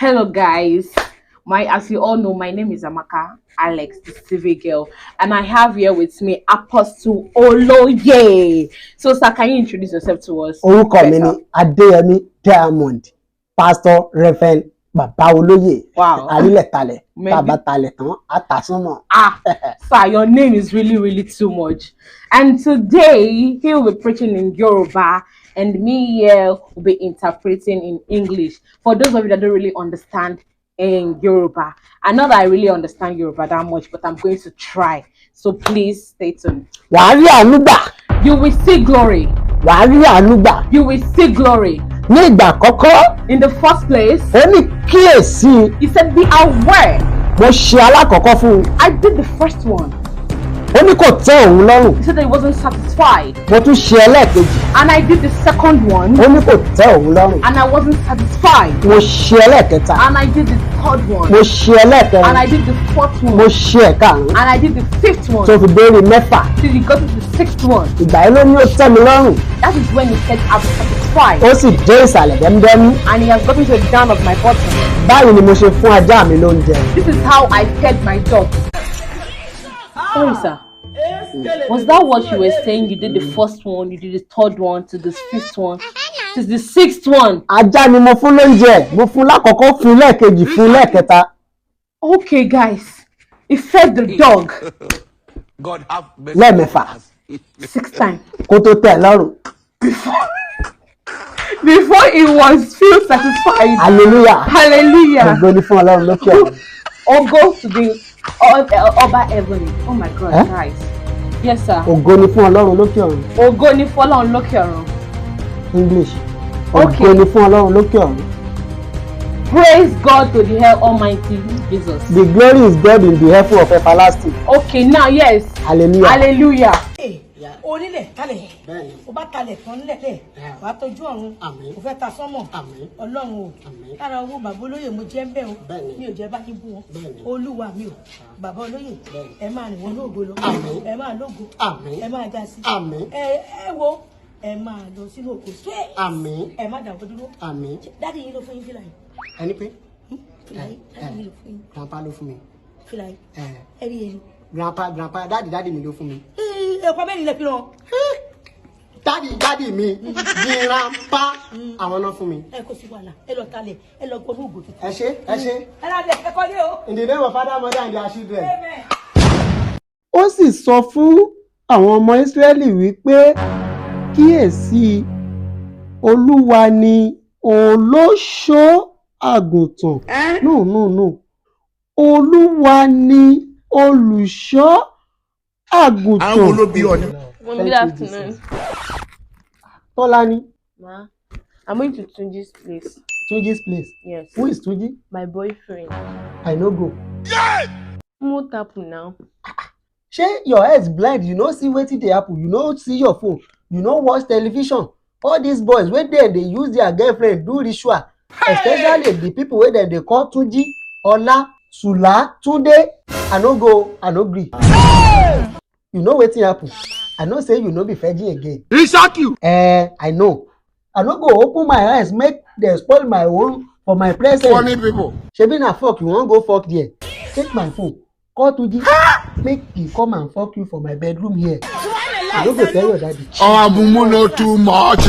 Hello, guys. My as you all know, my name is Amaka Alex, the CV girl, and I have here with me Apostle Oloye. So, sir, can you introduce yourself to us? Orúkọ mi ni Better. Adéyẹmí Diamond, Pastor Reverend Bàbá Olóyè. Àrílẹ̀ talẹ̀. Maybe. Tàbá talẹ̀ tán àtàsánmọ̀. Ah, sir, your name is really, really too much. And today he will be preaching in Yoruba, and me here will be interpreting in English. For those of you that don't really understand in Yoruba, I know that I really understand Yoruba that much, but I'm going to try. So please stay tuned. Wàá rí àánú gbà. You will see glory. Wàá rí àánú gbà. You will see glory. Ní ìgbà àkọ́kọ́, In the first place, ó ní kíyèsí. He said, "Be aware." Mo ṣe alákọ̀ọ́kọ́ fún un. I did the first one. Ó ní kò tẹ́ òun lọ́rùn. He said that he wasn't satisfied. Mo tún ṣe ẹlẹ́ẹ̀kejì. And I did the second one. Ó ní kò tẹ́ òun lọ́rùn. And I wasn't satisfied. Mo ṣe ẹlẹ́ẹ̀kẹta. And I did the third one. Mo ṣe ẹlẹ́ẹ̀kẹrin. And I did the fourth Mo one. ṣe ẹ̀karùn-ún. And I did the fifth one. Tó fi dórí mẹ́fà. Till he got to the sixth one. Ìgbà yẹn ló ní ó tẹ́ mi lọ́rùn. That is when he said, "I'm satisfied." Ó sì dé ìsàlẹ̀ dẹ́múdẹ́mú. And he has gotten to the down of my bottom. Báyìí ni mo ṣe fún ajá mi lóúnjẹ. This is how I fed my dog. Sorry, sir. Was that what you were saying? You did the first one, you did the third one, to the fifth one, to the sixth one. Ajá ni mo fún lóúnjẹ. Mo fún lákọ̀ọ́kọ́, fún lẹ́ẹ̀kejì, fún lẹ́ẹ̀kẹta. Okay, guys. He fed the dog God have mercy. Lẹ́ẹ̀mẹ́fà. Six times Kó tó tẹ́ ẹ lọ́rùn. before he was feel satisfied. Hallelujah. Hallelujah. Ògo ni fún Ọlọ́run lókè ọ̀run. Ògo to the Ọba Heaven. Oh my God, Eh? Guys. Yes, sir. Ògo ni fún Ọlọ́run lókè ọ̀run. Ògo ni fọ́lọ́run lókè ọ̀run. English. Okay. Ògo ni fún Ọlọ́run lókè ọ̀run. Praise God to the hell Almighty Jesus. The glory is God in the heaven of everlasting. Okay, now yes. Hallelujah. Hallelujah. Onílẹ̀ talẹ̀. Bẹ́ẹ̀ni. O bá talẹ̀ tán nílẹ̀, wàá tọ́jú ọ̀run. Àmín. O fẹ́ ta sánmọ̀. Àmín. Ọlọ́run o. Àmín. Lára owó bàbá olóyè mo jẹ́ ń bẹ̀ o. Bẹ́ẹ̀ni. Mi ò jẹ́ bá yín bú wọn. Bẹ́ẹ̀ni. Olúwa mi o, bàbá olóyè, Bẹ́ẹ̀ni. Ẹ máa rìn wọn lóògo lọ. Àmín. Ẹ máa lógo. Àmín. Ẹ máa ga sí. Àmín. Ẹ wo, ẹ máa lọ sínú òkò straight. Àmín. Ẹ má dàgbọ́ dúró. Àmín. Daddy yín ló fún yín fìlà yìí? Ẹni pé? Fìlà yìí, daddy yín ló fún yín? Grandpa ló fún mi. Fìlà yìí, ẹ rí ẹni. Grandpa, daddy, daddy mi ló fún mi. Ẹ̀kọ́ mẹ́rin lẹ fi ràn. Daddy, daddy mi, grandpa, àwọn náà fún mi. Ẹ kò sí wàhálà, ẹ lọ talẹ̀, ẹ lọ gbọ́nú ògò tuntun. Ẹ ṣé, ẹ ṣé. Ẹ lọ bẹ, ẹ kọ́lé o. In the name of Father, Mother and their children. Amen. Ó sì sọ fún àwọn ọmọ Ísírẹ́lì wípé, kíyèsí, Olúwa ni olóṣó àgùntàn. No, no, no, Olúwa ni olùṣọ́ àgùntàn. Àwọn wo ló bí ọ ní? Mom, Thank good you, afternoon. Jesus. Tọ́lání. Ma, I'm going to Tunji's place. Tunji's place? Yes. Who is Tunji? My boyfriend. I no go. What happened now? Shey your eyes blind? You no see wetin dey happen? You no see your phone? You no watch television? All these boys wey dem dey use their girlfriend do ritual, especially the people wey dem dey call Tunji, Ola, Sula, Tunde. I no go, I no gree. You know wetin happen? I know say you no be virgin again. He shock you. Eh, I know. I no go open my eyes make dem spoil my own for my presence. Funny people. Shebi na fuck you wan go fuck there? Take my phone, call Tunji, make he come and fuck you for my bedroom here. I no go tell your daddy. Ọ̀hún no too much.